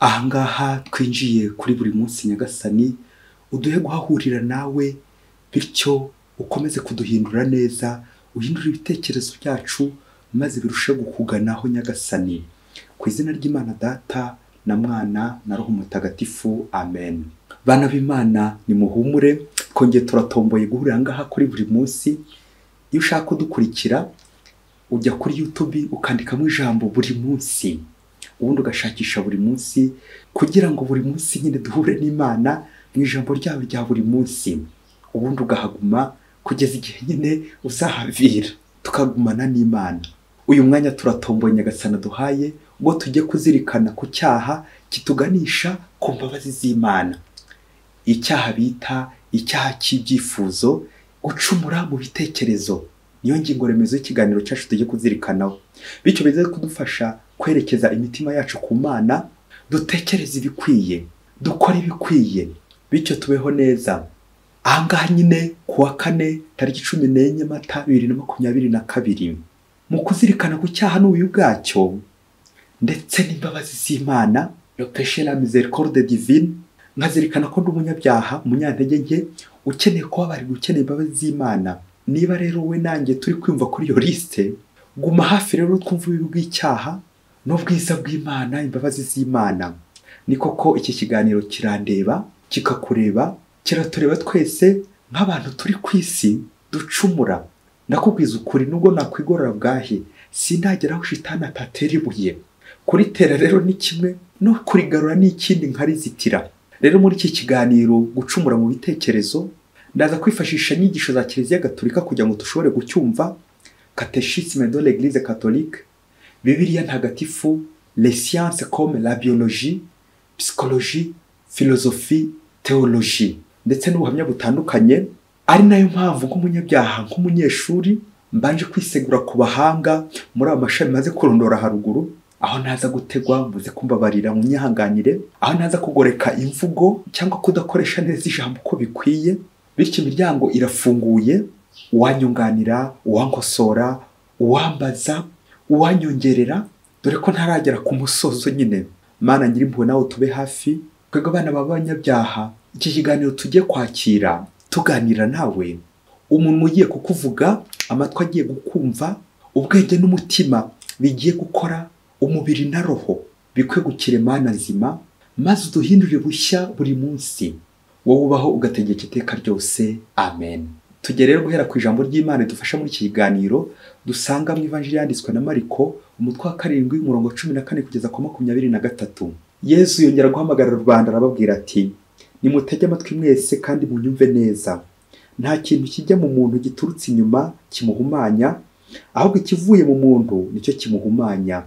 Ahangaha twinjiye kuri buri munsi Nyagasani, uduhe guhahurira nawe, bityo ukomeze kuduhindura neza, uhindure ibitekerezo byacu maze birusheho kukuganaho Nyagasani. Ku izina ry'Imana Data na Mwana na Roho Mutagatifu, amen. Bana b'Imana nimuhumure, twongeye turatomboye guhurira ahangaha kuri buri munsi. Iyo ushaka kudukurikira ujya kuri YouTube ukandikamo ijambo buri munsi, ubundi ugashakisha buri munsi kugira ngo buri munsi nyine duhure n'Imana mu ijambo ryawe rya buri munsi, ubundi ugahaguma kugeza igihe nyine uzahavira, tukagumana n'Imana. Uyu mwanya turatomboye Nyagasani duhaye ubwo tujye kuzirikana ku cyaha kituganisha ku mbabazi z'Imana, icyaha bita icyaha cy'ibyifuzo, gucumura mu bitekerezo. Niyo ngingo remezo y'ikiganiro cyacu tujye kuzirikanaho, bityo bize kudufasha kwerekeza imitima yacu ku Mana, dutekereze ibikwiye, dukore ibikwiye, bityo tubeho neza. Ahangaha nyine ku wa kane tariki 14 Mata 2022, mu kuzirikana ku cyaha n'ububi bwacyo ndetse n'imbabazi z'Imana, le péché la miséricorde divine, nkazirikana ko ndi umunyabyaha, umunyantege nke, ukeneye kubabarirwa, ukeneye imbabazi z'Imana. Niba rero we nanjye turi kwumva kuri iyo liste, guma hafi rero twumva ububi bw'icyaha n'ubwiza bw'Imana, imbabazi z'Imana. Ni koko iki kiganiro kirandeba, kikakureba, kiratureba twese nk'abantu turi ku isi ducumura. Ndakubwiza ukuri, nubwo nakwigorora bwahe, sindagera aho shitani atatera ibuye. Kuritera rero ni kimwe, no kurigarura ni ikindi, nkarizitira. Rero muri iki kiganiro gucumura mu bitekerezo, ndaza kwifashisha inyigisho za Kiliziya Gatolika kugira ngo dushobore gucyumva, Catéchisme de l'Église catholique, Bibiliya Ntagatifu, les sciences comme la biologie, psychologie, philosophie, théologie, ndetse n'ubuhamya butandukanye. Ari nayo mpamvu nk'umunyabyaha, nk'umunyeshuri, mbanje kwisegura ku bahanga muri aya mashami maze kurondora haruguru, aho ntaza gutegwa muze kumbabarira munyihanganire, aho ntaza kugoreka imvugo cyangwa kudakoresha neza ijambo uko bikwiye. Bityo imiryango irafunguye, uwanyunganira, uwankosora, uwambaza, uwanyongerera, dore ko ntaragera ku musozo nyine. Mana nyirimpuhwe nawe tube hafi, twebwe abana b'abanyabyaha. Iki kiganiro tugiye kwakira tuganira nawe, umuntu ugiye kukuvuga, amatwi agiye gukumva, ubwenge n'umutima bigiye gukora, umubiri na roho bikwegukire Mana nzima, maze uduhindure bushya buri munsi, wowe ubaho ugategeka iteka ryose, amen. Tujye rero guhera ku ijambo ry'Imana dufasha muri iki kiganiro dusanga mu Ivanjiri yanditswe na Mariko umutwe wa 7 umurongo 14 kugeza ku 23. Yesu yongera guhamagara rubanda arababwira ati: nimutege amatwi mwese kandi munyumve neza. Nta kintu kijya mu muntu giturutse inyuma kimuhumanya, ahubwo ikivuye mu muntu nicyo kimuhumanya.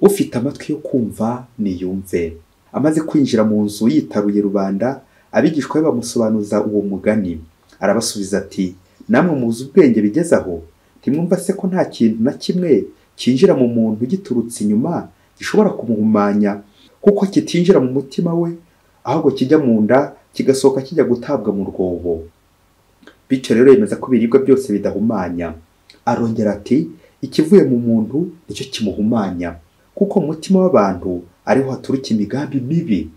Ufite amatwi yo kumva niyumve. Amaze kwinjira mu nzu yitaruye rubanda, abigishwa be bamusobanuza uwo mugani. Arabasubiza ati: namwe muzi ubwenge bigeze aho? Ntimwumva se ko nta kintu na kimwe cyinjira mu muntu giturutse inyuma gishobora kumuhumanya, kuko kitinjira mu mutima we, ahubwo kijya mu nda kigasohoka kijya gutabwa mu rwobo. Bityo rero yemeza ko ibiribwa byose bidahumanya. Arongera ati: ikivuye mu muntu nicyo kimuhumanya, kuko mu mutima w'abantu ariho haturuka imigambi mibi,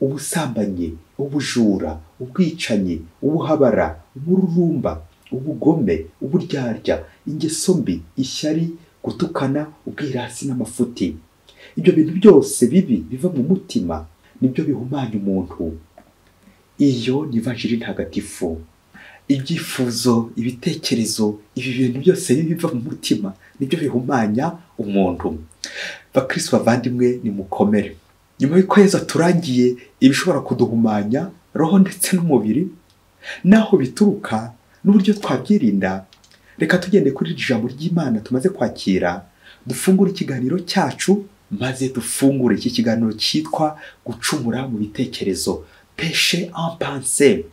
ubusambanyi, ubujura, ubwicanyi, ubuhabara, umururumba, ubugome, uburyarya, ingeso mbi, ishyari, gutukana, ubwirasi n'amafuti. Ibyo bintu byose bibi biva mu mutima nibyo bihumanya umuntu. Iyo ni Ivanjiri Ntagatifu. Ibyifuzo, ibitekerezo, ibi bintu byose biva mu mutima nibyo bihumanya umuntu. Bakristo bavandimwe, nimukomere. Nyuma y'uko Yesu aturangiye ibishobora kuduhumanya roho ndetse n'umubiri, naho bituruka n'uburyo twabyirinda, reka tugende kuri iri jambo ry'Imana tumaze kwakira, dufungure ikiganiro cyacu, maze dufungure iki kiganiro cyitwa gucumura mu bitekerezo, péché en pensée.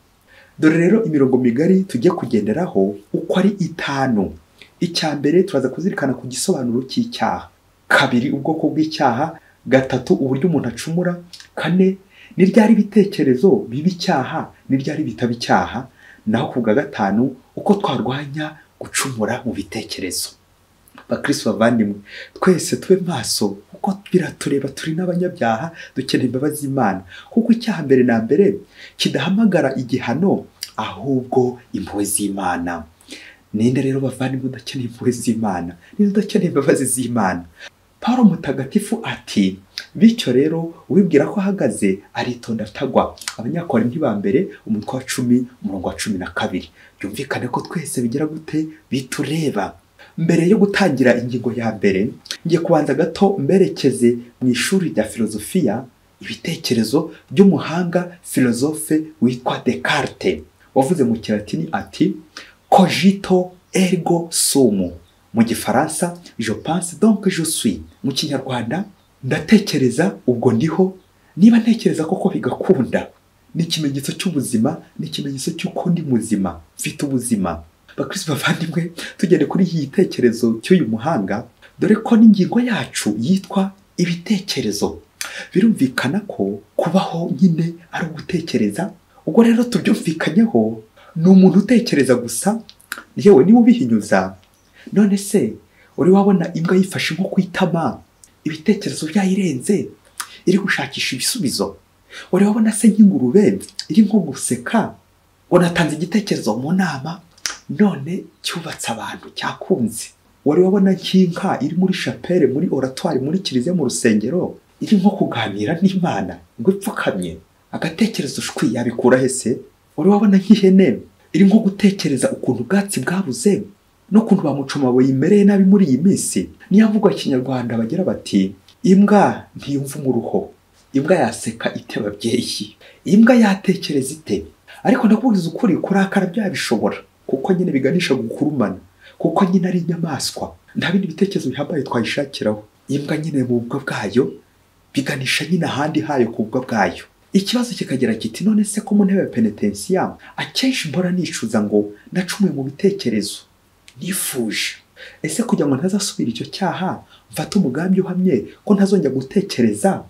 Dore rero imirongo migari tujye kugenderaho uko ari 5. Icya mbere turaza kuzirikana ku gisobanuro cy'icyaha, 2 ubwoko bw'icyaha, 3 uburyo umuntu acumura, 4 ni ryari ibitekerezo biba icyaha, ni ryari bitaba icyaha, naho ku bwa 5 uko twarwanya gucumura mu bitekerezo. Bakristo bavandimwe, twese tube maso kuko biratureba, turi n'abanyabyaha, dukeneye imbabazi z'Imana. Kuko icyaha mbere na mbere kidahamagara igihano, ahubwo impuhwe z'Imana. Ninde rero bavandimwe udakeneye impuhwe z'Imana? Ninde udakeneye imbabazi z'Imana? Paulo mutagatifu ati bityo rero uwibwira ko ahagaze aritonda atagwa. Abanyakorinti ba mbere umutwe wa 10 umurongo wa 12. Byumvikane ko twese bigira gute bitureba. Mbere yo gutangira ingingo ya mbere, ngiye kubanza gato mberekeze mu ishuri rya filozofiya ibitekerezo by'umuhanga filozofe witwa Descartes, wavuze mu Kilatini ati cogito ergo sum, mu Gifaransa je pense donc je suis, mu Kinyarwanda ndatekereza ubwo ndiho. Niba ntekereza koko bigakunda, ni ikimenyetso cy'ubuzima, ni ikimenyetso cy'uko ndi muzima, mfite ubuzima. Bakristo bavandimwe, tugende kuri iki gitekerezo cy'uyu muhanga, dore ko n'ingingo yacu yitwa ibitekerezo. Birumvikana ko kubaho nyine ari ugutekereza. Ubwo rero tubyumvikanyeho, ni umuntu utekereza gusa, yewe niba ubihinyuza. None se uri wabona imbwa yifashe nko kwitama, ibitekerezo byayirenze, iri gushakisha ibisubizo? Uri wabona se nk'ingurube iri nko guseka, ngo natanze igitekerezo mu nama none cyubatse abantu, cyakunze? Wari wabona nk'inka iri muri chapelle, muri oratoire, muri kiliziya, mu rusengero, iri nko kuganira n'Imana ngo ipfukamye, agatekerezo shwi yabikura hese? Wari wabona nk'ihene iri nko gutekereza ukuntu ubwatsi bwabuze n'ukuntu bamucoma yimereye nabi muri iyi minsi? Niyo mvugo ya Kinyarwanda bagira bati imbwa ntiyumva umuruho, imbwa yaseka ite babyeyi, imbwa yatekereza ite? Ariko ndakubwiza ukuri, kurakara byabishobora, kuko nyine biganisha gukurumana, kuko nyine ari inyamaswa, nta bindi bitekerezo bihambaye twayishakiraho. Imbwa nyine mu bwa bwayo biganisha nyine ahandi hayo ku bwa bwayo. Ikibazo kikagira kiti none se ko mu ntebe ya penetensiya akenshi mbora nicuza ngo nacumuye mu bitekerezo, nifuje, ese kugira ngo ntazasubira icyo cyaha mfate umugambi uhamye ko ntazongera gutekereza?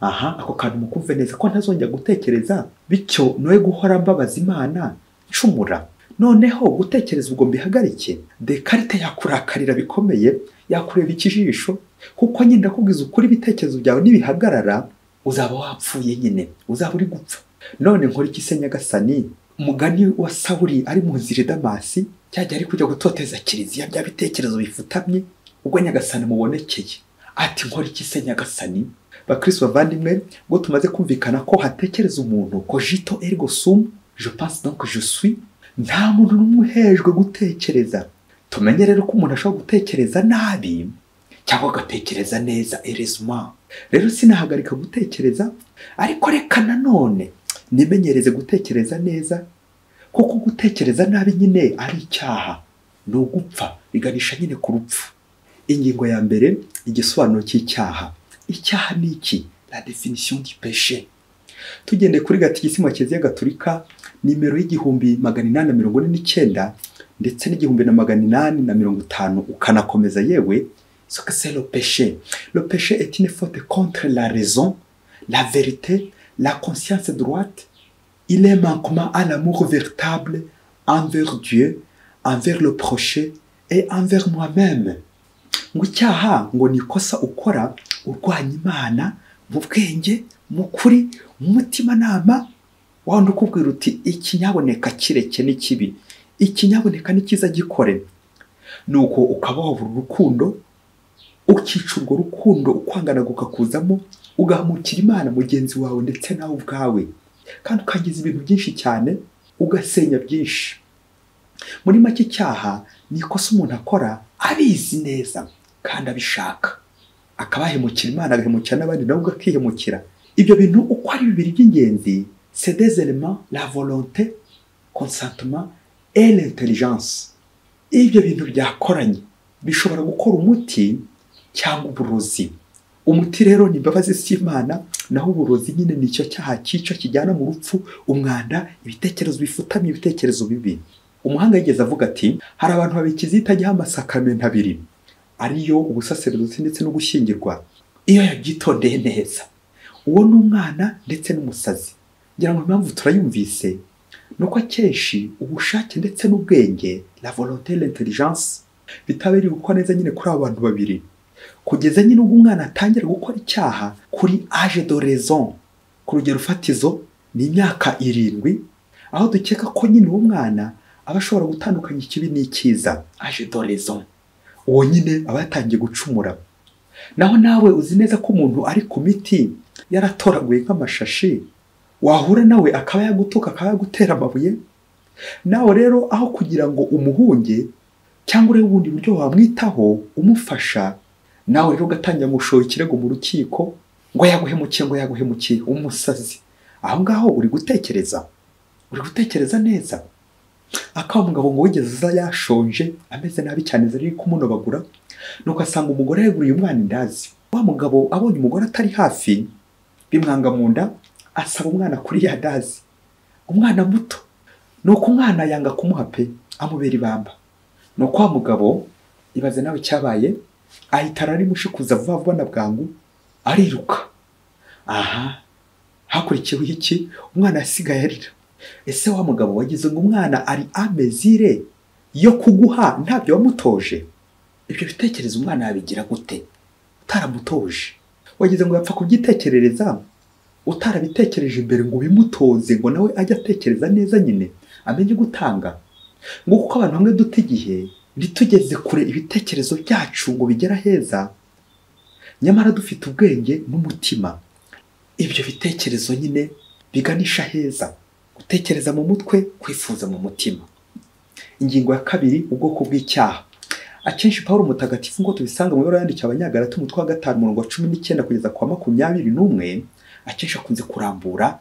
Aha, ako kantu mukumve neza, ko ntazongera gutekereza, bityo noye guhora mbabaza Imana ncumura. Noneho gutekereza ubwo mbihagarike. Descartes yakurakarira bikomeye, yakureba ikijisho, kuko nyine ndakubwiza ukuri, ibitekerezo byawe nibihagarara uzaba wapfuye nyine, uzaba uri gupfa. None nkora iki se Nyagasani? Umugani wa Sawuli ari mu nzira i Damasi, cyajya ari kujya gutoteza kiliziya, bya bitekerezo bifutamye, ubwo Nyagasani mubonekeye ati nkora iki se Nyagasani? Bakristo bavandimwe, ubwo tumaze kumvikana ko hatekereza umuntu, cogito ergo sum, je pense donc je suis, nta muntu n'umwe uhejwe gutekereza. Tumenye rero ko umuntu ashobora gutekereza nabi cyangwa agatekereza neza, heureusement. Rero sinahagarika gutekereza, ariko reka nanone nimenyereze gutekereza neza, kuko gutekereza nabi nyine ari icyaha, ni ugupfa, biganisha nyine ku rupfu. Ingingo ya mbere, igisobanuro cy'icyaha. Icyaha ni iki? La définition du péché. Tugende kuri Gatigisimu ya Kiliziya Gatolika nimero y'1849 ndetse n'1850 ukanakomeza yewe. Ce que c'est le péché. Le péché est une faute contre la raison, la vérité, la conscience droite. Il est manquement à l'amour véritable envers Dieu, envers le prochain et envers moi-même. Ngo icyaha ngo ni ikosa ukora urwanya Imana mu bwenge, mu kuri, mu mutimanama, wandi ukubwira uti ikinyaboneka kireke ni kibi, ikinyaboneka ni cyiza gikore. Nuko ukaba wabura urukundo, ukica urwo rukundo, ukwangana kukakuzamo, ugahamukira Imana mugenzi wawe ndetse nawe ubwawe, kandi ukangiza ibintu byinshi cyane, ugasenya byinshi. Muri make icyaha ni ikosa umuntu akora abizi neza kandi abishaka, akabahemukira Imana, agahemukira n'abandi, nawe akihemukira. Ibyo bintu uko ari bibiri by'ingenzi, c'est des éléments, la volonté, consentement et l'intelligence. Ibyo bintu byakoranye bishobora gukora umuti cyangwa uburozi. Umuti rero ni imbabazi z'Imana, naho uburozi nyine ni icyo cyaha cyica kijyana mu rupfu, umwanda, ibitekerezo bifutamye, ibitekerezo bibi. Umuhanga yigeze avuga ati hari abantu babikiza itajyaho amasakamento abiri, ariyo ubusaserdoti ndetse no gushyingirwa, iyo yabyitondeye neza. Uwo ni umwana ndetse n'umusazi. Ngira ngo impamvu turayumvise, nuko akenshi ubushake ndetse n'ubwenge, la volonté, l'intelligence, Bitaba biri gukora neza nyine kuri abo bantu babiri, kugeza nyine ubwo umwana atangira gukora icyaha kuri âge de raison, ku rugero fatizo ni imyaka 7, aho dukeka ko nyine uwo mwana aba ashobora gutandukanya ikibi n'icyiza, âge de raison. Uwo nyine aba yatangiye gucumura. Naho nawe uzi neza ko umuntu ari ku miti yaratoraguye nk'amashashi, wahura nawe akaba yagutuka, akaba yagutera amabuye. Nawe rero aho kugira ngo umuhunge cyangwa urebe ubundi buryo wamwitaho umufasha, nawe rero ugatangira gushora ikirego mu rukiko ngo yaguhemukiye, ngo yaguhemukiye, umusazi. Aho ngaho uri gutekereza, uri gutekereza neza. Akaba umugabo ngo wigeze aza yashonje ameze nabi cyane, zari kumunobagura, nuko asanga umugore yeguriye umwana indazi. Wa mugabo abonye umugore atari hafi bimwanga mu nda, asaba umwana kuri ya dazi, umwana muto. Nuko umwana yanga kumuha pe, amubera ibamba. Nuko wa mugabo ibaze nawe cyabaye, ahita ararimushikuza vuba vuba na bwangu ariruka. Aha hakurikiyeho iki? Umwana yasigaye arira. Ese wa mugabo wagize ngo umwana ari amezire yo kuguha ntabyo wamutoje? Ibyo bitekerezo umwana yabigira gute utaramutoje? Wagize ngo yapfa kubyitekerereza utarabitekereje imbere ngo ubimutoze, ngo nawe ajye atekereza neza nyine amenye gutanga? Ngo kuko abantu bamwe duta igihe ntitugeze kure ibitekerezo byacu ngo bigera heza, nyamara dufite ubwenge n'umutima. Ibyo bitekerezo nyine biganisha heza, gutekereza mu mutwe, kwifuza mu mutima. Ingingo ya kabiri, ubwoko bw'icyaha. Akenshi Pawulo Mutagatifu ngo tubisanga mu ibaruwa yandikiye Abanyagalati umutwe wa 5 umurongo wa 19 kugeza ku wa 21, akenshi akunze kurambura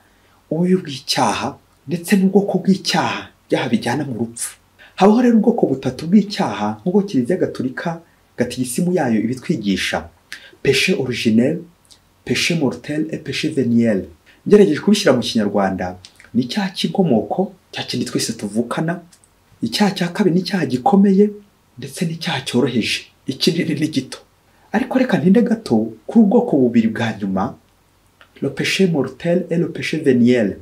ububi bw'icyaha ndetse n'ubwoko bw'icyaha, byaha bijyana mu rupfu. Habaho rero ubwoko butatu bw'icyaha nk'uko Kiliziya Gatolika gatigisimu yayo ibitwigisha: péché originel, péché mortel et péché veniel. Ngerageje kubishyira mu Kinyarwanda, ni icyaha cy'inkomoko, cya kindi twese tuvukana. Icyaha cya kabiri ni icyaha gikomeye, ndetse n'icyaha cyoroheje, ikinini n'igito. Ariko reka ntinde gato kuri ubwoko bubiri bwa nyuma, le péché mortel et le péché veniel.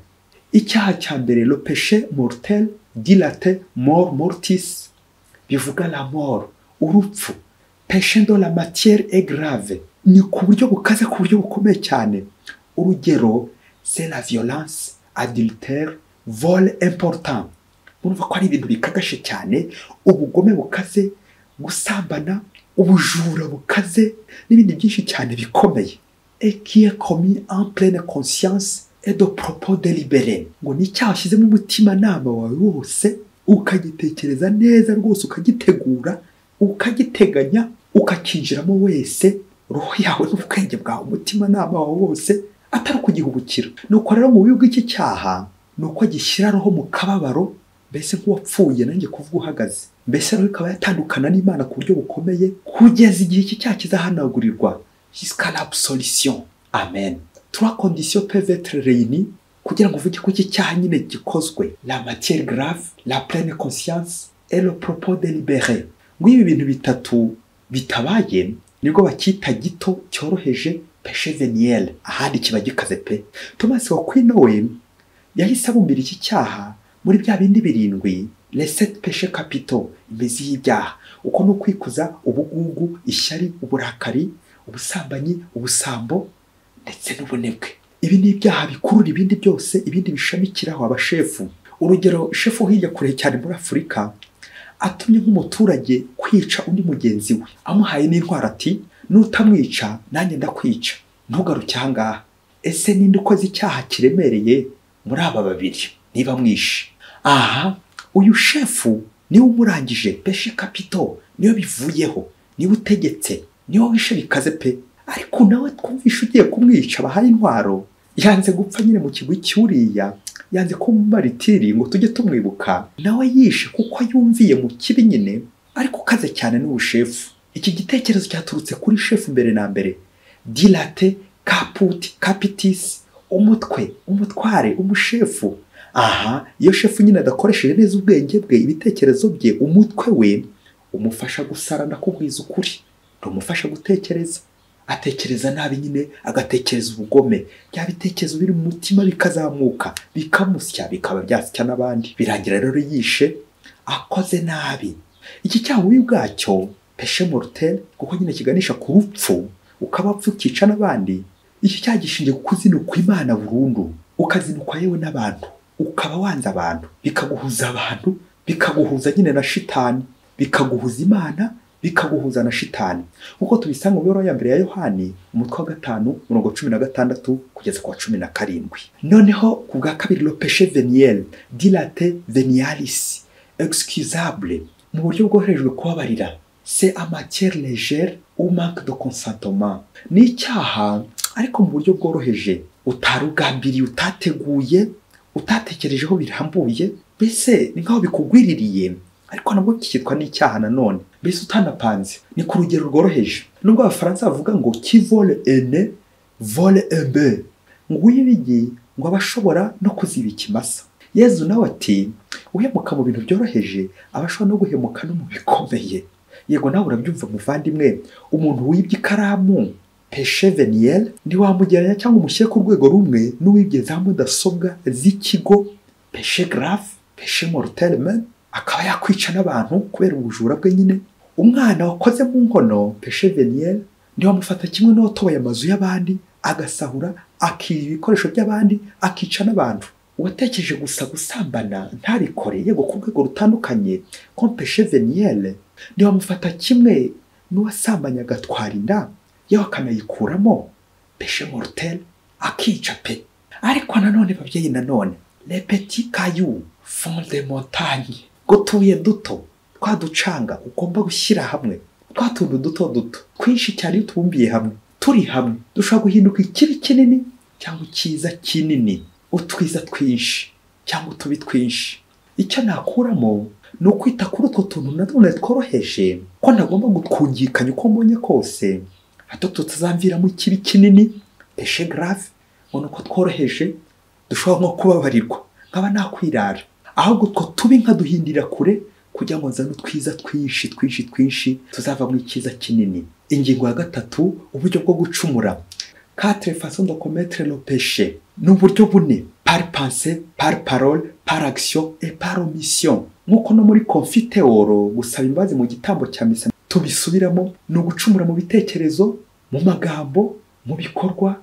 Icyaha cya mbere, le péché mortel, dilate mort mortis, bivuga la mort, urupfu. Péché dont la matière est grave, ni ku buryo bukaze, ku buryo bukomeye cyane. Urugero, c'est la violence, adultère, vol important. Urumva ko ari ibintu bikagashe cyane, ubugome bukaze, gusambana, ubujura bukaze, n'ibindi byinshi cyane bikomeye. Et qui est commis en pleine conscience et de propos délibéré. Ngo ni icyaha ushyizemo umutimanama wawe wose, ukagitekereza neza rwose, ukagitegura, ukagiteganya, ukakinjiramo wese, roho yawe n'ubwenge bwawe, umutimanama wawe wose, atari ukugihubukira. Nuko rero mu bubi bw'iki cyaha ni uko gishyira roho mu kababaro, mbese nk'uwapfuye, nanjye kuvuga uhagaze, mbese roho ikaba yatandukana n'Imana ku buryo bukomeye, kugeza igihe iki cyaha kizahanagurirwa, jusqu'à l'absolution. Amen. Trois conditions peuvent être réunies kugira ngo uvuge ko iki cyaha nyine gikozwe: la matière grave, la pleine conscience et le propos délibéré. Ngo ibi bintu bitatu bitabaye, nibwo bacyita gito, cyoroheje, péché veniel. Ahandi kiba gikaze pe. Thomas Aquino we yahise abumbira iki cyaha muri bya bindi 7, les 7 péchés capitaux, imizi y'ibyaha. Uko ni ukwikuza, ubugugu, ishyari, uburakari, ubusambanyi, ubusambo ndetse n'ubunebwe. Ibi ni ibyaha bikurura ibindi byose, ibindi bishamikiraho abashefu. Urugero, shefu hirya kure cyane muri Afurika atumye nk'umuturage kwica undi mugenzi we, amuhaye n'intwaro ati nutamwica nanjye ndakwica, ntugaruke aha ngaha. Ese ninde ukoze icyaha kiremereye muri aba babiri niba mwishe? Aha uyu shefu niwe umurangije, péché capital niyo bivuyeho, niwe utegetse, niwe wishe bikaze pe. Ariko nawe twumvishe ugiye kumwica bahaye intwaro, yanze gupfa nyine mu kigwi cyuriya, yanze ko maritiri ngo tujye tumwibuka, nawe yishe kuko yumviye mu kibi nyine, ariko ukaze cyane n'ubushefu. Iki gitekerezo cyaturutse kuri shefu mbere na mbere, dilate caput capitis, umutwe, umutware, umushefu. Aha iyo shefu nyine adakoresheje neza ubwenge bwe, ibitekerezo bye, umutwe we umufasha gusara, ndakubwiza ukuri, umufasha gutekereza, atekereza nabi nyine, agatekereza ubugome, bya bitekerezo biri mu mutima bikazamuka, bikamusya, bikaba byasya n'abandi. Birangira rero yishe akoze nabi. Iki cyaha ububi bwacyo péché mortel, kuko nyine kiganisha ku rupfu, ukaba wapfa ukica n'abandi. Iki cyaha gishingiye ku kuzinukwa Imana burundu, ukazinukwa yewe n'abantu, ukaba wanze abantu, bikaguhuza abantu, bikaguhuza nyine na shitani, bikaguhuza Imana, bikaguhuza na shitani, nkuko tubisanga mu ibaruwa ya mbere ya Yohani umutwe wa 5 umurongo 16 kugeza ku wa 17. Noneho ku bwa kabiri, le péché véniel, du latin venialis, excusable, mu buryo bworoherejwe kubabarira, c'est en matière légère ou manque de consentement. Ni icyaha ariko mu buryo bworoheje, utarugambiriye, utateguye, utatekerejeho birambuye, mbese ni nkaho bikugwiririye, ariko nabwo kikitwa n'icyaha nanone, mbese utanapanze, ni ku rugero rworoheje. Nubwo Abafaransa bavuga ngo qui vole un œuf vole un bœuf, ngo uwiba igi ngo aba ashobora no kuziba ikimasa. Yezu nawe ati uhemuka mu bintu byoroheje aba ashobora no guhemuka no mu bikomeye. Yego nawe urabyumva muvandimwe, umuntu wibye ikaramu péché véniel ntiwamugereranya cyangwa umushyire ku rwego rumwe n'uwibye za mudasobwa z'ikigo péché grave, péché mortel même, akaba yakwica n'abantu kubera ubujura bwe nyine. Umwana wakoze mu nkono péché véniel ntiwamufata kimwe n'uwatoboye amazu y'abandi, agasahura, akiba ibikoresho by'abandi, akica n'abantu. Uwatekereje gusa gusambana ntabikore, yego ku rwego rutandukanye comme péché véniel, ntiwamufata kimwe n'uwasambanye agatwara inda, yewe akanayikuramo péché mortel, akica pe. Ariko nanone babyeyi, nanone les petits cailloux font des montagnes, ngo utubuye duto twaducanga ugomba gushyira hamwe, twa tuntu duto duto twinshi cyane, iyo tubumbiye hamwe, turi hamwe, dushobora guhinduka ikibi kinini cyangwa icyiza kinini, utwiza twinshi cyangwa utubi twinshi. Icyo nakuramo ni ukwita kuri utwo tuntu nanone tworoheje, ko ntagomba gutwungikanya uko mbonye kose, hato tutazamviramo ikibi kinini péché grave, ngo ni uko tworoheje dushobora nko kubabarirwa nkaba nakwirara, ahubwo utwo tubi nkaduhindira kure kugira ngo nzane utwiza twinshi twinshi twinshi tuzavamo icyiza kinini. Ingingo ya gatatu, uburyo bwo gucumura, quatre façons de commettre le péché, ni uburyo bune: par pensée, par parole, par action et par omission. Nk'uko no muri Confiteor, gusaba imbabazi mu gitambo cya misa, tubisubiramo, ni ugucumura mu bitekerezo, mu magambo, mu bikorwa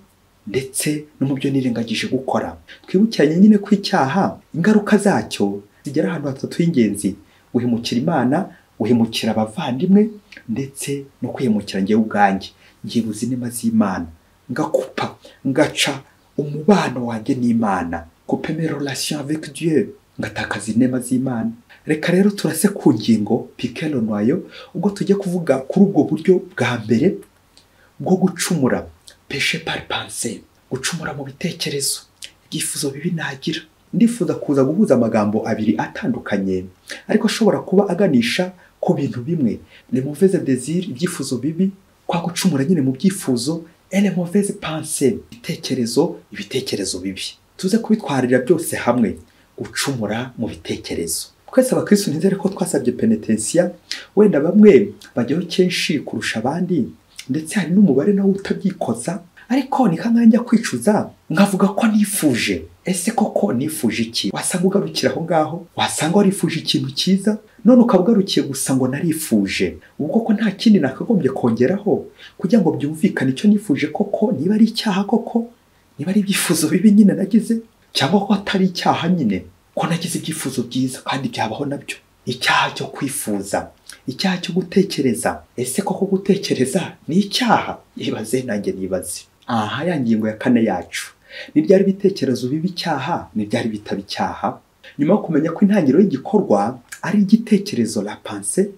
ndetse no mu byo nirengagije gukora. Twibukiranye nyine ko icyaha ingaruka zacyo zigera ahantu hatatu h'ingenzi: guhemukira Imana, guhemukira abavandimwe, ndetse no kwihemukira njyewe ubwanjye, ngibuza inema z'Imana, ngakupa, ngaca umubano wanjye n'Imana, couper mes relations avec Dieu, ngatakaza inema z'Imana. Reka rero turase ku ngingo, piquer le noyau, ubwo tujye kuvuga kuri ubwo buryo bwa mbere bwo gucumura, péché par pensée, gucumura mu bitekerezo, ibyifuzo bibi nagira. Ndifuza kuza guhuza amagambo abiri atandukanye ariko ashobora kuba aganisha ku bintu bimwe: les mauvaises désirs, ibyifuzo bibi, kwa gucumura nyine mu byifuzo, et les mauvaises pensées, ibitekerezo bibi. Tuze kubitwarira byose hamwe, gucumura mu bitekerezo. Twese abakristo ntizere ko twasabye penetensiya, wenda bamwe bajyaho kenshi kurusha abandi, ndetse hari n'umubare nawe utabyikoza, ariko ni kangahe njya kwicuza nkavuga ko nifuje? Ese koko nifuje iki? Wasanga ugarukira aho ngaho, wasanga warifuje ikintu cyiza, none ukaba ugarukiye gusa ngo narifuje. Ubu koko nta kindi nakagombye kongeraho kugira ngo byumvikane icyo nifuje koko, niba ari icyaha koko, niba ari ibyifuzo bibi nyine nagize, cyangwa ko atari icyaha nyine, ko nagize ibyifuzo byiza, kandi byabaho nabyo. Icyaha cyo kwifuza, icyaha cyo gutekereza. Ese koko gutekereza ni icyaha? Ibaze nanjye nibaze. Aha ya ngingo ya kane yacu, ni byari ibitekerezo bibi icyaha, ni byari bitaba icyaha? Nyuma yo kumenya ko intangiriro y'igikorwa ari igitekerezo, la pensée,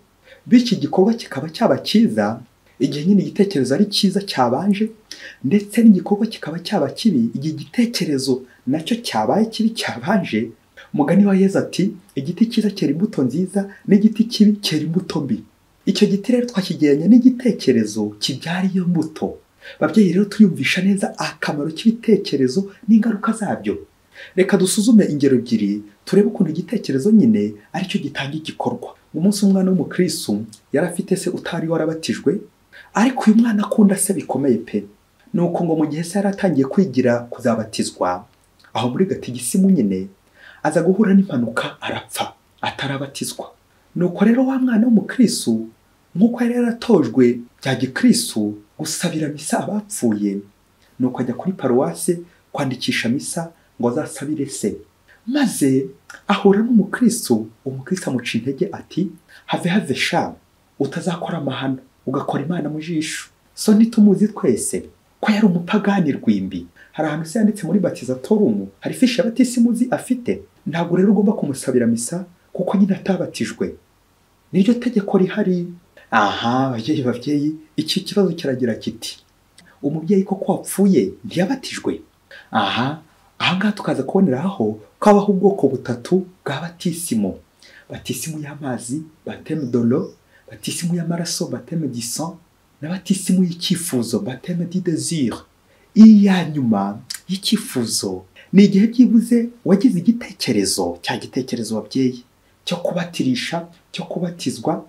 bityo igikorwa kikaba cyaba cyiza igihe nyine igitekerezo ari cyiza cyabanje, ndetse n'igikorwa kikaba cyaba kibi igihe igitekerezo nacyo cyabaye kibi cyabanje. Umugani wa Yezu ati igiti cyiza cyera imbuto nziza, n'igiti kibi cyera imbuto mbi. Icyo giti rero twakigereranya n'igitekerezo kibyara iyo mbuto. Babyeyi rero, tuyumvisha neza akamaro k'ibitekerezo n'ingaruka zabyo. Reka dusuzume ingero ebyiri, turebe ukuntu igitekerezo nyine aricyo gitanga igikorwa. Umunsi umwana w'umukristo yari afite se utari warabatijwe, ariko uyu mwana akunda se bikomeye pe. Nuko ngo mu gihe se yari atangiye kwigira kuzabatizwa aho muri gatigisimu nyine, aza guhura n'impanuka arapfa atarabatizwa. Nuko rero wa mwana w'umukristo nk'uko yari yaratojwe bya gikristo gusabira misa abapfuye, nuko ajya kuri paruwase kwandikisha misa ngo azasabire se. Maze ahura n'umukristo, umukristo amuca intege ati have have sha, utazakora amahano ugakora Imana mu jisho. So ntitumuzi twese ko yari umupagani rwimbi. Hari ahantu se yanditse muri batizatorumu, hari fishi ya batisimuzi afite. Ntabwo rero ugomba kumusabira misa kuko nyine atabatijwe, niryo tegeko rihari. Aha babyeyi, babyeyi, iki kibazo kiragira kiti umubyeyi koko wapfuye ntiyabatijwe? Aha ahangaha tukaza kuboneraho ko habaho ubwoko butatu bwa batisimu: batisimu y'amazi, baptême de l'eau, batisimu y'amaraso, baptême du sang, na batisimu y'icyifuzo, baptême du désir. Iya nyuma y'icyifuzo ni igihe byibuze wagize igitekerezo, cya gitekerezo wabyeyi cyo kubatirisha, cyo kubatizwa,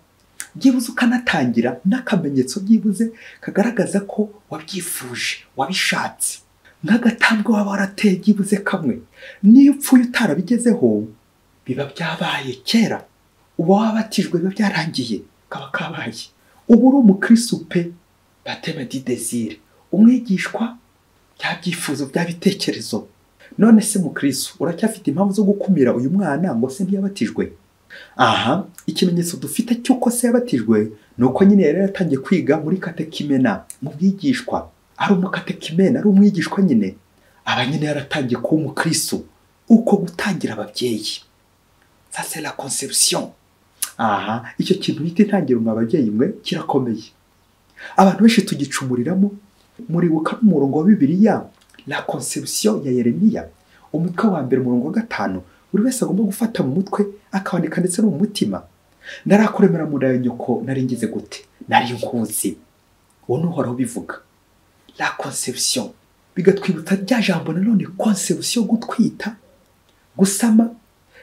byibuze ukanatangira n'akamenyetso byibuze kagaragaza ko wabyifuje, wabishatse, nk'agatambwe waba warateye byibuze kamwe. Niyo upfuye utarabigezeho biba byabaye kera, uba wabatijwe biba byarangiye, kaba kabaye. Uba uri umukristo pe, baptême du désir, umwigishwa bya byifuzo, bya bitekerezo. None se mukristo uracyafite impamvu zo gukumira uyu mwana ngo se ntiyabatijwe? Aha ikimenyetso dufite cy'uko se yabatijwe ni uko nyine yari yaratangiye kwiga muri katekimena, mu bwigishwa, ari umukatekimena, ari umwigishwa nyine, aba nyine yaratangiye kuba umukristo. Uko gutangira ababyeyi, ça c'est la conception. Aha icyo kintu bita intangiriro mwa babyeyi mwe kirakomeye, abantu benshi tugicumuriramo. Muribuka n'umurongo wa Bibiliya, la conception ya Yeremiya, umutwe wa 1 umurongo wa 5, buri wese agomba gufata mu mutwe akawandika ndetse no mu mutima. Narakuremera mu nda ya nyoko naringize gute? Nari nkuzi. Uwo ni Uhoraho ubivuga. La conception bigatwibutsa rya jambo nanone conception, gutwita, gusama,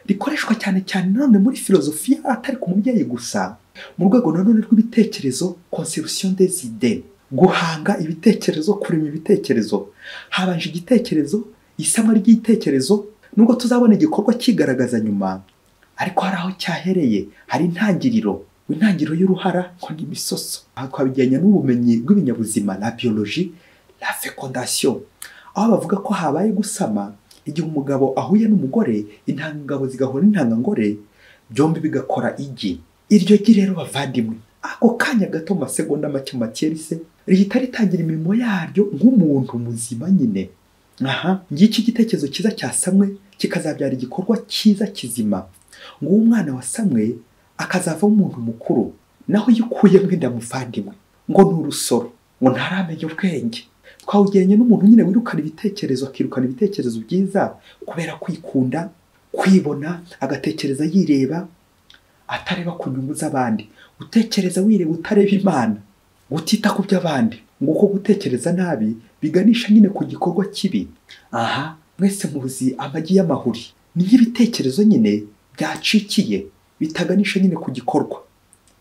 rikoreshwa cyane cyane nanone muri filozofiya, atari ku mubyeyi gusa, mu rwego nanone rw'ibitekerezo, conception des idées, guhanga ibitekerezo, kurema ibitekerezo. Habanje igitekerezo, isamwa ry'igitekerezo, nubwo tuzabona igikorwa kigaragaza nyuma, ariko hari aho cyahereye, hari intangiriro, intangiriro y'uruhara ngo ni imisoso. Aha twabijyanye n'ubumenyi bw'ibinyabuzima, la biologie, la fécondation, aho bavuga ko habaye gusama igihe umugabo ahuye n'umugore, intangangabo zigahura n'intangangore, byombi bigakora igi. Iryo gi rero bavandimwe, ako kanya gato mu masegonda make matierise rihita ritangira imirimo yaryo nk'umuntu muzima nyine. Aha ngiki igitekerezo cyiza cyasamwe kikazabyara igikorwa cyiza kizima, ngo umwana wasamwe akazava umuntu mukuru. Naho iyo ukuyemo inda muvandimwe ngo ni urusoro, ngo ntaramenya ubwenge. Twawugeranye n'umuntu nyine wirukana ibitekerezo, akirukana ibitekerezo byiza kubera kwikunda, kwibona, agatekereza yireba, atareba ku nyungu z'abandi. Utekereza wireba utareba Imana, utita ku by'abandi. Nguko gutekereza nabi biganisha nyine ku gikorwa kibi. Aha mwese muzi amagi y'amahuri, ni nk'ibitekerezo nyine byacikiye bitaganisha nyine ku gikorwa.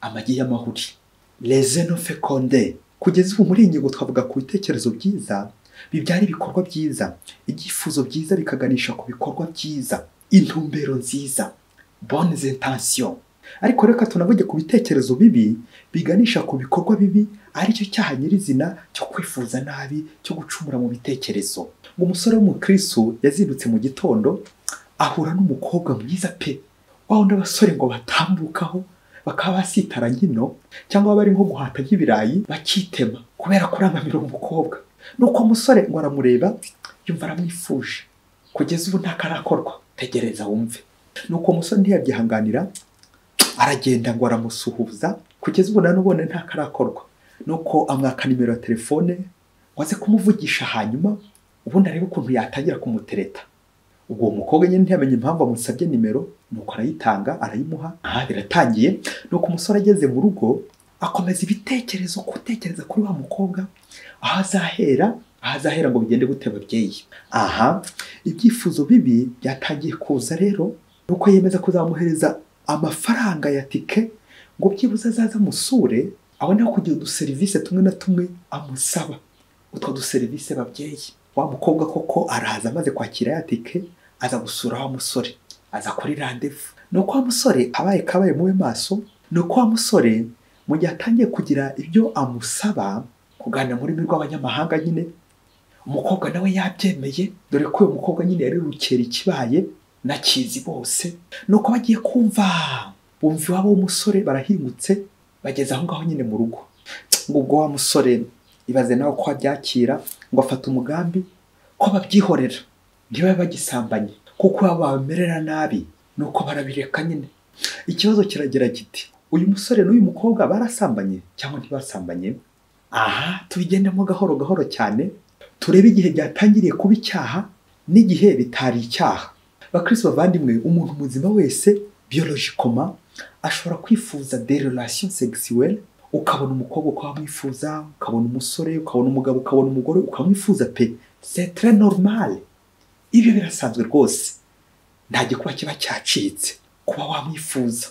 Amagi y'amahuri, les œufs fécondés. Kugeza ubu muri iyi ngingo twavuga ku bitekerezo byiza bibyara ibikorwa byiza, ibyifuzo byiza bikaganisha ku bikorwa byiza, intumbero nziza, bonnes intentions. Ariko reka tunavuge ku bitekerezo bibi biganisha ku bikorwa bibi, aricyo cyaha nyirizina cyo kwifuza nabi, cyo gucumura mu bitekerezo. Ngo umusore w'umukristo yazindutse mu gitondo ahura n'umukobwa mwiza pe, wa wundi abasore ngo batambukaho bakaba basitara nkino, cyangwa bari nko guhata nk'ibirayi bakitema kubera kurangamira umukobwa. Nuko umusore ngo aramureba yumva aramwifuje, kugeza ubu ntakarakorwa, tegereza wumve. Nuko umusore ntiyabyihanganira, aragenda ngo aramusuhuza, kugeza ubu nanone ntakarakorwa. Nuko amwaka nimero ya telefone ngo aze kumuvugisha, hanyuma ubundi arebe ukuntu yatangira kumutereta. Ubwo umukobwa nyine ntiyamenye impamvu amusabye nimero, nuko arayitanga arayimuha. Aha biratangiye. Nuko umusore ageze mu rugo akomeza ibitekerezo, gutekereza kuri wa mukobwa, aho azahera ngo bigende gute ababyeyi. Aha ibyifuzo bibi byatangiye kuza rero, nuko yemeza kuzamuhereza amafaranga ya tike ngo byibuze azaza amusure, abone kugira uduserivisi tumwe na tumwe amusaba. Utwo duserivisi babyeyi, wa mukobwa koko araza amaze kwakira ya tike, aza gusura wa musore, aza kuri rendez-vous. Ni uko wa musore abaye kabaye muwe maso, ni uko wa musore mu gihe atangiye kugira ibyo amusaba kuganira mu rurimi rw'abanyamahanga nyine, umukobwa nawe yabyemeye, dore ko uyu mukobwa nyine yari rukera ikibaye nakizi bose. Nuko bagiye kumva bumva iwabo w'umusore barahingutse, bageze aho ngaho nyine mu rugo. Ngo ubwo wa musore ibaze nawe ko abyakira, ngo afata umugambi ko babyihorera ntibabe bagisambanye kuko babamerera nabi, nuko barabireka nyine. Ikibazo kiragira kiti uyu musore n'uyu mukobwa barasambanye cyangwa ntibasambanye? Aha tubigendamo gahoro gahoro cyane, turebe igihe byatangiriye kuba icyaha n'igihe bitari icyaha. Bakristo bavandimwe, umuntu muzima wese biologically ashobora kwifuza des relations sexuelles. Ukabona umukobwa ukamwifuza, ukabona umusore, ukabona umugabo, ukabona umugore ukamwifuza pe, c'est très normal, ibyo birasanzwe rwose, nta gikuba kiba cyacitse kuba wamwifuza.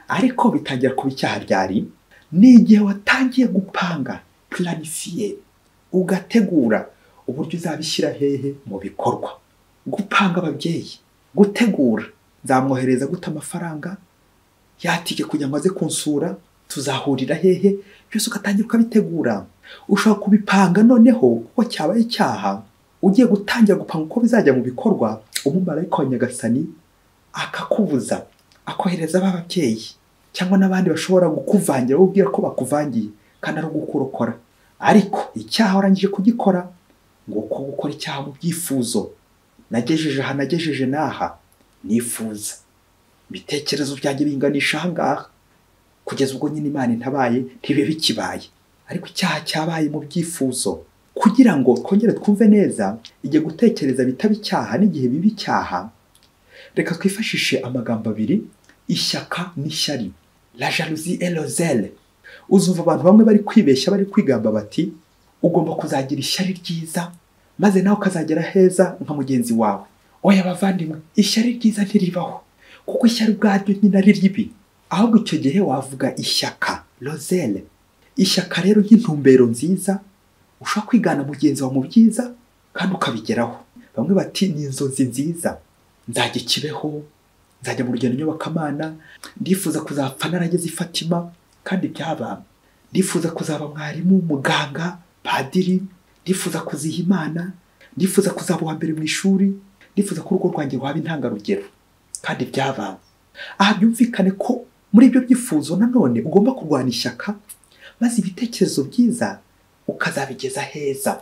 Ariko bitangira kuba icyaha ryari? Ni igihe watangiye gupanga, planifier, ugategura uburyo uzabishyira hehe mu bikorwa. Gupanga ababyeyi, gutegura nzamwohereza gute amafaranga yatike kugira ngo aze kunsura, tuzahurira hehe, byose ugatangira ukabitegura. Ushobora kubipanga noneho kuko cyabaye icyaha, ugiye gutangira gupanga uko bizajya mu bikorwa, umumarayika wa Nyagasani akakubuza, akohereza ababyeyi cyangwa n'abandi bashobora kukuvangira, ubwira ko bakuvangiye kandi ari ugukurokora. Ariko icyaha warangije kugikora, ngo uko gukora icyaha mu byifuzo, nagejeje aha, nagejeje n'aha, nifuza ibitekerezo byanjye binganisha aha ngaha, kugeza ubwo nyine Imana intabaye ntibibe bikibaye. Ariko icyaha cyabaye mu byifuzo. Kugira ngo twongere twumve neza igihe gutekereza bitaba icyaha n'igihe biba icyaha, reka twifashishe amagambo abiri, ishyaka n'ishyari, la jalousie et le zèle. Uzumva abantu bamwe bari kwibeshya, bari kwigamba bati ugomba kuzagira ishyari ryiza maze nawe ukazagera heza nka mugenzi wawe. Oya bavandimwe, ishyari ryiza ntiribaho, kuko ishyari ubwaryo nyine ari ribi. Ahubwo icyo gihe wavuga ishyaka, le zèle. Ishyaka rero nk'intumbero nziza, ushobora kwigana mugenzi wawe mu byiza kandi ukabigeraho. Bamwe bati ni inzozi nziza, nzajya Kibeho, nzajya mu rugendo nyobokamana, ndifuza kuzapfa narageze i Fatima kandi byaba, ndifuza kuzaba mwarimu, muganga, padiri, ndifuza kuziha Imana, ndifuza kuzaba uwa mbere mu ishuri, ndifuza ko urugo rwanjye rwaba intangarugero kandi byaba. Aha byumvikane ko muri ibyo byifuzo nanone ugomba kurwana ishyaka, maze ibitekerezo byiza ukazabigeza heza,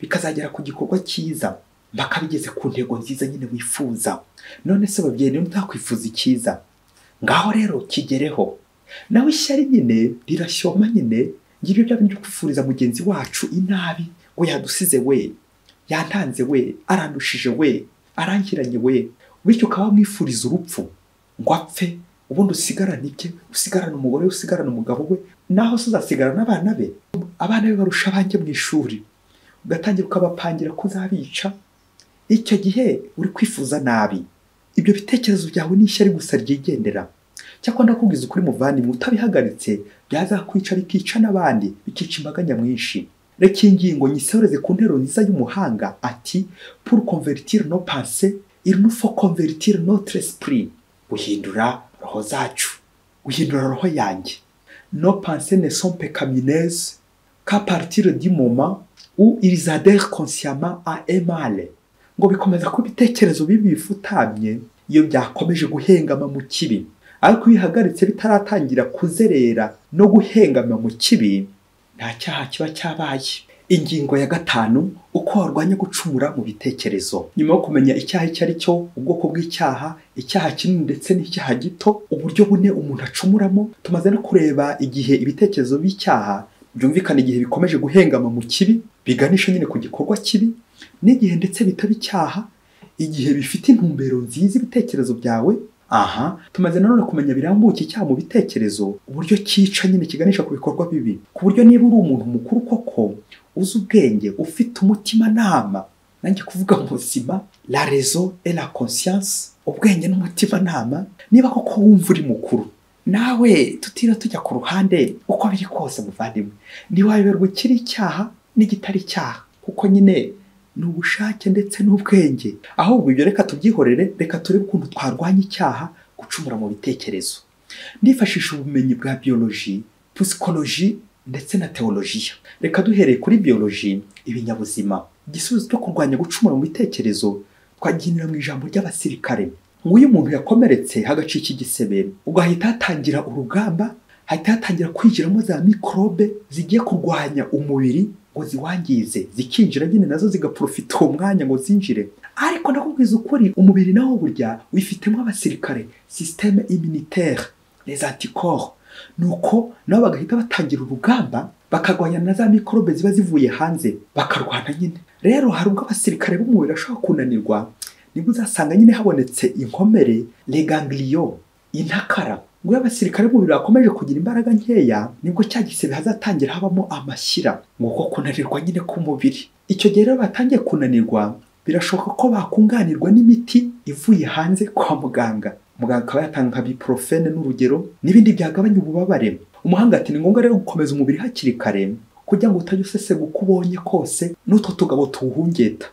bikazagera ku gikorwa cyiza, mpaka bigeze ku ntego nziza nyine wifuza. None se babyeyi, niba utakwifuza icyiza, ngaho rero kigereho. Nawe ishyari nyine rirashyoma nyine, ngibyo bya bindi byo kwifuriza mugenzi wacu inabi, ngo yadusize we, yantanze we, arandushije we, arankiranye we, bityo ukaba wamwifuriza urupfu ngo apfe, ubundi usigarane ibye, usigarane umugore we, usigarane umugabo we, naho se uzasigara n'abana be, abana be barusha abanjye mu ishuri, ugatangira ukabapangira ko uzabica. Icyo gihe uri kwifuza nabi, ibyo bitekerezo byawe ni ishyari gusa ryigendera. Cyakora ndakubwiza ukuri muvandimwe, utabihagaritse byazakwica, bikica n'abandi, bikica imbaga nyamwinshi. Reka iyi ngingo nyisoreze ku nteruro nziza y'umuhanga ati pour convertir nos pensées il nous faut convertir notre esprit. Guhindura roho zacu, guhindura roho yanjye. Nos pensées ne sont peccamineuses qu'à partir du moment où ils adhèrent consciemment à un mal. Ngo bikomeza kuba ibitekerezo bibi bifutamye iyo byakomeje guhengama mu kibi. Ariko iyo bihagaritse bitaratangira kuzerera no guhengama mu kibi, nta cyaha kiba cyabaye. Ingingo ya gatanu, uko warwanya gucumura mu bitekerezo. Nyuma yo kumenya icyaha icyo ari cyo, ubwoko bw'icyaha, icyaha kinini ndetse n'icyaha gito, uburyo bune umuntu acumuramo, tumaze no kureba igihe ibitekerezo by'icyaha byumvikana igihe bikomeje guhengama mu kibi, biganisha nyine ku gikorwa kibi, n'igihe ndetse bitaba icyaha, igihe bifite intumbero nziza ibitekerezo byawe. Aha tumaze nanone kumenya birambuye icyaha mu bitekerezo, uburyo cyica nyine kiganisha ku bikorwa bibi, ku buryo niba uri umuntu mukuru koko uzi ubwenge, ufite umutimanama, nanjye kuvuga muzima, la raison et la conscience, ubwenge n'umutimanama, niba koko wumva uri mukuru nawe tutira tujya ku ruhande, uko biri kose muvandimwe, ntiwayoberwa ikiri icyaha n'igitari icyaha, kuko nyine ni ubushake ndetse n'ubwenge. Ahubwo ibyo reka tubyihorere, reka turebe ukuntu twarwanya icyaha gucumura mu bitekerezo. Ndifashisha ubumenyi bwa biologie, psychologie ndetse na teologiya. Reka duhereye kuri biologie, ibinyabuzima. Igisubizo cyo kurwanya gucumura mu bitekerezo twaginira mu ijambo ry'abasirikare. Ngo iyo umuntu yakomeretse hagacika igisebe, ugahita hatangira urugamba, hahita hatangira kwinjiramo za mikorobe zigiye kurwanya umubiri ngo ziwangize, zikinjira nyine nazo zigaprofita uwo mwanya ngo zinjire. Ariko ndakubwiza ukuri, umubiri nawo burya wifitemo abasirikare, système immunitaire, les anticorps. Nuko nabo bagahita batangira urugamba, bakarwanya na za mikorobe ziba zivuye hanze, bakarwana nyine. Rero hari ubwo abasirikare b'umubiri bashobora kunanirwa, nibwo uzasanga nyine habonetse inkomere, les ganglions, intakara. Ngo iyo abasirikare b'umubiri bakomeje kugira imbaraga nkeya, nibwo cya gisebe hazatangira habamo amashyira, ngo uko kunanirwa nyine k'umubiri. Icyo gihe rero batangiye kunanirwa, birashoboka ko bakunganirwa n'imiti ivuye hanze kwa muganga. Muganga akaba yatanga nka ibuprofène n'urugero, n'ibindi byagabanya ububabare. Umuhanga ati ni ngombwa rero gukomeza umubiri hakiri kare, kugira ngo utajya usesega uko ubonye kose n'utwo tugabo tuwuhungeta.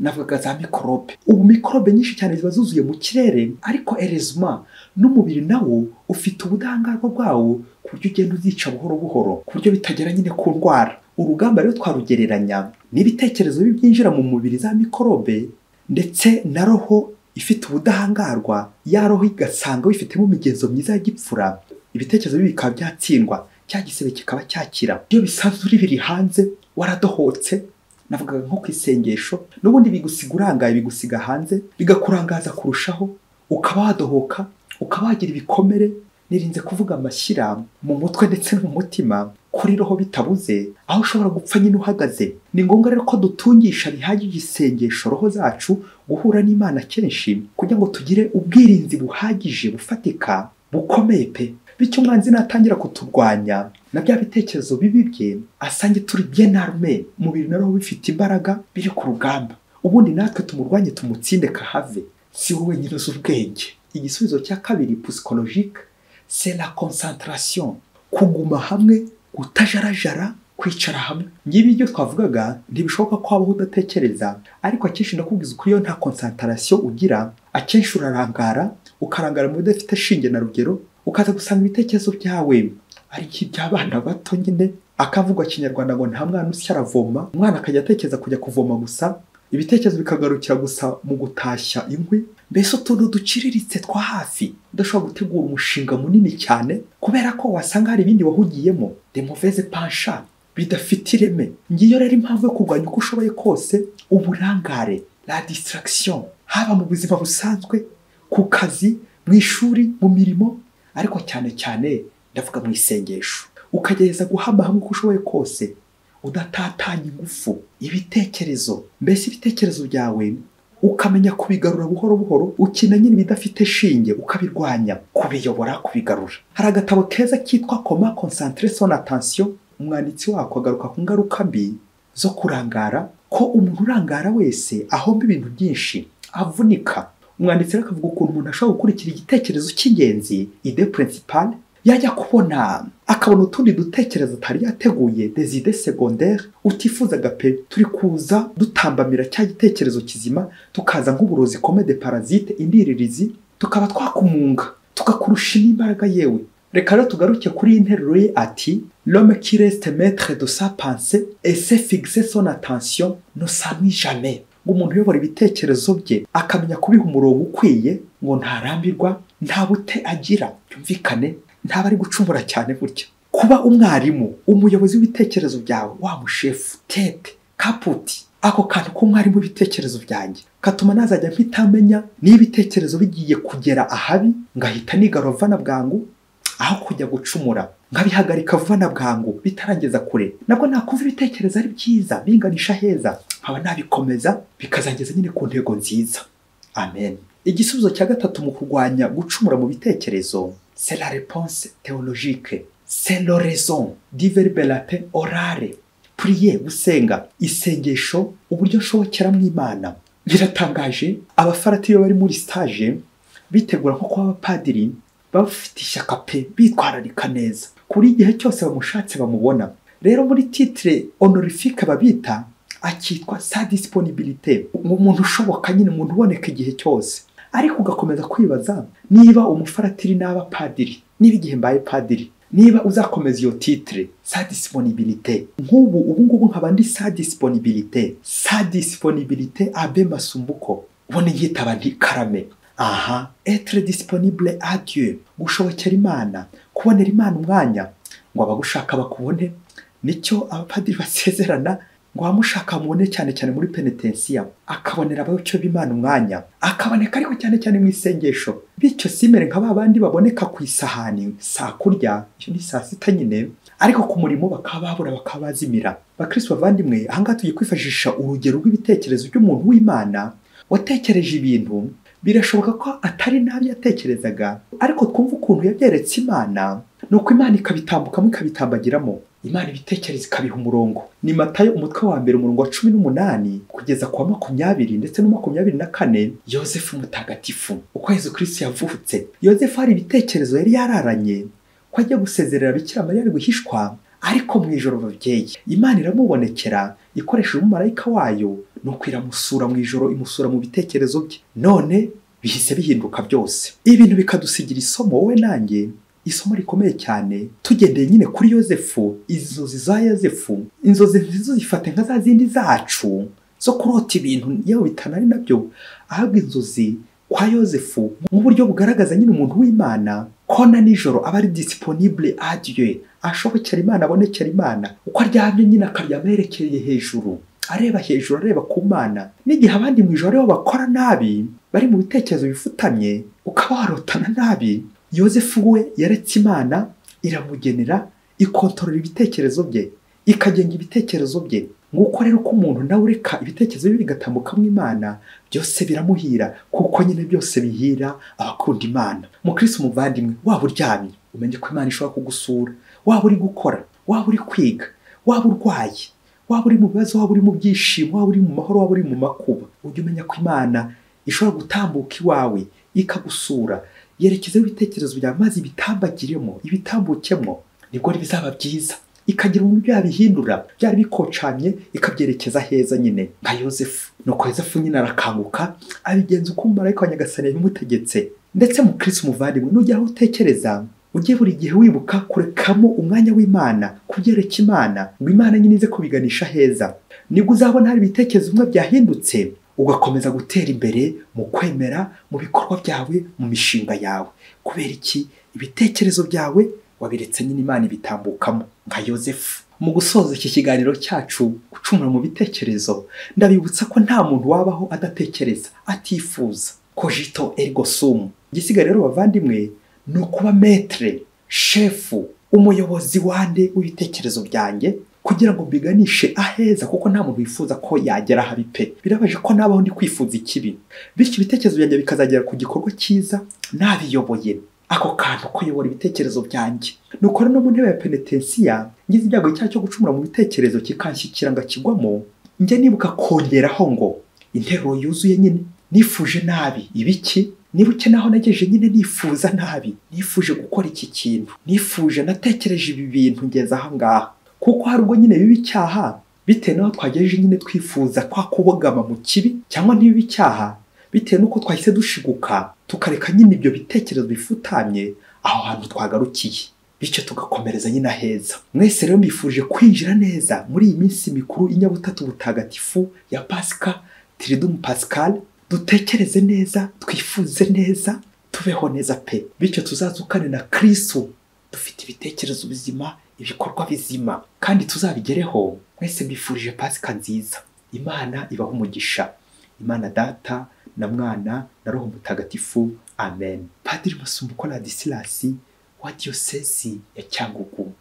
Navugaga za mikorobe. Ubu mikorobe nyinshi cyane ziba zuzuye mu kirere, ariko heureusement n'umubiri nawo ufite ubudahangarwa bwawo, ku buryo ugenda uzica buhoro buhoro, ku buryo bitagera nyine ku ndwara. Urugamba rero twarugereranya n'ibitekerezo bibi byinjira mu mubiri, za mikorobe, ndetse na roho ifite ubudahangarwa. Ya roho igasanga wifitemo imigenzo myiza ya gipfura, ibitekerezo bibi bikaba byatsindwa, cya gisebe kikaba cyakira. Iyo bisanzwe uri biri hanze waradohotse, navugaga nko ku isengesho, n'ubundi bigusiga urangaye, bigusiga hanze, bigakurangaza kurushaho, ukaba wadohoka, ukaba wagira ibikomere. Nirinze kuvuga amashyira mu mutwe ndetse no mu mutima, kuri roho bitabuze, aho ushobora gupfa nyine uhagaze. Ni ngombwa rero ko dutungisha bihagije isengesho roho zacu, guhura n'Imana kenshi, kugira ngo tugire ubwirinzi buhagije, bufatika, bukomeye pe. Bityo umwanzi natangira kuturwanya na bya bitekerezo bibi bye, asange turi bien armé, umubiri na roho bifite imbaraga, biri ku rugamba, ubundi natwe tumurwanye, tumutsinde kahave. Si wowe wenyine uzi ubwenge. Igisubizo cya kabiri psychologique, c'est la concentration, kuguma hamwe, kutajarajara, kwicara hamwe. Ngibi ibyo twavugaga, ntibishoboka ko habaho udatekereza, ariko akenshi ndakubwiza ukuri, iyo nta concentration ugira, akenshi urarangara, ukarangara mu bidafite shinge na rugero, ukaza gusanga ibitekerezo byawe ari nk'iby'abana bato nyine. Akavugwa kinyarwanda ngo nta mwana usya aravoma. Umwana akajya atekereza kujya kuvoma gusa, ibitekerezo bikagarukira gusa mu gutashya inkwi, mbese utuntu duciriritse twa hafi, udashobora gutegura umushinga munini cyane kubera ko wasanga hari ibindi wahugiyemo, de mauvaises penchants, bidafite ireme. Ngiyo rero impamvu yo kurwanya uko ushoboye kose uburangare, la distraction, haba mu buzima busanzwe, ku kazi, mu ishuri, mu mirimo, ariko cyane cyane ndavuga mu isengesho, ukagerageza guhama hamwe uko ushoboye kose, udatatanya ingufu, ibitekerezo. Mbese ibitekerezo byawe ukamenya kubigarura buhoro buhoro, ukina nyine ibidafite shinge ukabirwanya, kubiyobora, kubigarura. Hari agatabo keza kitwa Comment concentrer son attention. Umwanditsi wako agaruka ku ngaruka mbi zo kurangara, ko umuntu urangara wese ahomba ibintu byinshi, avunika. Umwanditsi rero akavuga ukuntu umuntu ashobora gukurikira igitekerezo cy'ingenzi, idée principale, yajya kubona akabona utundi dutekerezo atari yateguye, des idées secondaires, utifuzaga pe, turi kuza dutambamira cya gitekerezo kizima, tukaza nk'uburozi, comme des parasites, indiririzi, tukaba twakumunga, tukakurusha n'imbaraga yewe. Reka rero tugaruke kuri iyi nteruro ye, ati: "L'homme qui reste maître de sa pensée et sait fixer son attention ne s'ennuie jamais." Ngo umuntu uyobora ibitekerezo bye, akamenya kubiha umurongo ukwiye, ngo ntarambirwa, nta bute agira. Byumvikane ntaba ari gucumura cyane. Burya kuba umwarimu, umuyobozi w'ibitekerezo byawe, wa mushefu tete kaputi, ako kantu k'umwarimu w'ibitekerezo byanjye katuma nazajya mpita amenya niba ibitekerezo bigiye kugera ahabi, ngahita nigarura vuba na bwangu aho kujya gucumura, nkabihagarika vuba na bwangu bitarangeza kure. Nabwo nakumva ibitekerezo ari byiza, binganisha heza, nkaba nabikomeza, bikazangeza nyine ku ntego nziza. Amen. Igisubizo cya gatatu mu kurwanya gucumura mu bitekerezo, c'est la réponse théologique, c'est l'oraison, du verbe latin orare, prier, gusenga, isengesho, uburyo nshobokeramo Imana. Biratangaje, abafarati iyo bari muri stage bitegura nko kuba abapadiri, baba bafite ishyaka pe, bitwararika neza kuri igihe cyose bamushatse bamubona. Rero muri titre honorifique babita, akitwa sa disponibilité, umuntu ushoboka nyine, umuntu uboneka igihe cyose. Ariko ugakomeza kwibaza niba umufaratiri n'aba padiri, niba igihe mbaye padiri, niba uzakomeza iyo titre sa disponibilité. Nk'ubu ubu ngubu nkaba ndi sa disponibilité, sa disponibilité Abbé Masumbuko, ubone yitaba nti karame. Aha, être disponible à Dieu, gushobokera Imana, kubonera Imana umwanya ngo abagushaka bakubone. Nicyo abapadiri basezerana, ngo abamushaka mubone cyane cyane muri penetensiya, akabonera abayoboke b'Imana umwanya, akaboneka ariko cyane cyane mu isengesho. Bityo simere nka ba bandi baboneka ku isahani saa kurya, iyo ni saa sita nyine, ariko ku murimo bakaba babura, bakaba bazimira. Bakristo bavandimwe, aha ngaha tugiye kwifashisha urugero rw'ibitekerezo by'umuntu w'Imana watekereje ibintu. Birashoboka ko atari nabi yatekerezaga, ariko twumva ukuntu yabyeretse Imana, nuko Imana ikabitambukamo, ikabitambagiramo. Imana ibitekerezo ikabiha umurongo. Ni Matayo umutwe wa 1 umurongo wa 18 kugeza kwa 20 ndetse no 24. Yosefu mutagatifu, uko Yezu Kristo yavutse, Yosefu hari ibitekerezo yari yararanye ko ajya gusezerera Bikira Mariya ari guhishwa, ariko mu ijoro babyeyi Imana iramubonekera ikoresheje umumarayika wayo, nuko iramusura mu ijoro, imusura mu bitekerezo bye. None bihise bihinduka byose. Ibintu bikadusigira isomo wowe nanjye, isomo rikomeye cyane. Tugendeye nyine kuri Yosefu, inzozi za Yosefu, inzozi ntizifate nka za zindi zacu zo kurota ibintu yewe bitanari nabyo, ahubwo inzozi kwa Yosefu mu buryo bugaragaza nyine umuntu w'Imana ko na nijoro aba ari disponible à Dieu, ashobokera Imana, abonekera Imana. Uko aryamye nyine akaryama yerekeye hejuru, areba hejuru, areba ku Mana. N'igihe abandi mu ijoro bakora nabi, bari mu bitekerezo bifutamye, ukaba warotana nabi, Yosefu we yaretse Imana iramugenera, ikontorora ibitekerezo bye, ikagenga ibitekerezo bye. Nguko rero ko umuntu nawe ureka ibitekerezo bye bigatambukamo Imana, byose biramuhira, kuko nyine byose bihira abakunda Imana. Mukristo muvandimwe, waba uryamye umenye ko Imana ishobora kugusura, waba uri gukora, waba uri kwiga, waba urwaye, waba uri mu bibazo, waba uri mu byishimo, waba uri mu mahoro, waba uri mu makuba, ujye umenya ko Imana ishobora gutambuka iwawe ikagusura, yerekezeho ibitekerezo byawe maze ibitambagiremo, ibitambukemo, nibwo bizaba byiza. Ikagira uburyo yabihindura, byari bikocamye ikabyerekeza heza nyine nka Yosefu. Nuko Yosefu nyine arakanguka, abigenza uko umumarayika wa Nyagasani yabimutegetse. Ndetse mukristo muvandimwe, nujya aho utekereza, ujye buri gihe wibuka kurekamo umwanya w'Imana, kubyereka Imana, ngo Imana nyine ize kubiganisha heza. Nibwo uzabona hari ibitekerezo bimwe byahindutse, ugakomeza gutera imbere mu kwemera, mu bikorwa byawe, mu mishinga yawe. Kubera iki? Ibitekerezo byawe wabiretse nyine Imana ibitambukamo nka Yosefu. Mu gusoza iki kiganiro cyacu gucumura mu bitekerezo, ndabibutsa ko nta muntu wabaho adatekereza, atifuza. Cogito ergo sum. Igisigaye rero bavandimwe ni ukuba maître, shefu, umuyobozi wande w'ibitekerezo byanjye, kugira ngo mbiganishe aheza, kuko nta muntu wifuza ko yagera habi pe. Birabaje ko nabaho ndi kwifuza ikibi, bityo ibitekerezo byanjye bikazagera ku gikorwa cyiza nabiyoboye. Ako kantu kuyobora ibitekerezo byanjye. Nuko no mu ntebe ya penetensiya ngize ibyago cyacu cyo gucumura mu bitekerezo kikanshyikira ngakigwamo, njye nibuka kongeraho ngo interuro yuzuye nyine nifuje nabi ibiki, nibuke naho nageje nyine nifuza nabi, nifuje gukora iki kintu, nifuje, natekereje ibi bintu ngeza aha ngaha. Kuko hari ubwo nyine biba icyaha bitewe n'aho twagejeje nyine twifuza kwa kubogama mu kibi, cyangwa ntibibe icyaha bitewe n'uko twahise dushiguka tukareka nyine ibyo bitekerezo bifutamye aho hantu twagarukiye, bityo tugakomereza nyine aheza. Mwese rero mbifuje kwinjira neza muri iyi minsi mikuru inyabutatu butagatifu ya Pasika, Triduum Pascal. Dutekereze neza, twifuze neza, tubeho neza pe, bityo tuzazukane na Kristo dufite ibitekerezo bizima, ibikorwa bizima, kandi tuzabigereho. Mwese mbifurije Pasika nziza. Imana ibahe umugisha. Imana Data na Mwana na Roho Mutagatifu. Amen. Padiri Masumbuko Ladislas wa Diyosezi ya Cyangugu.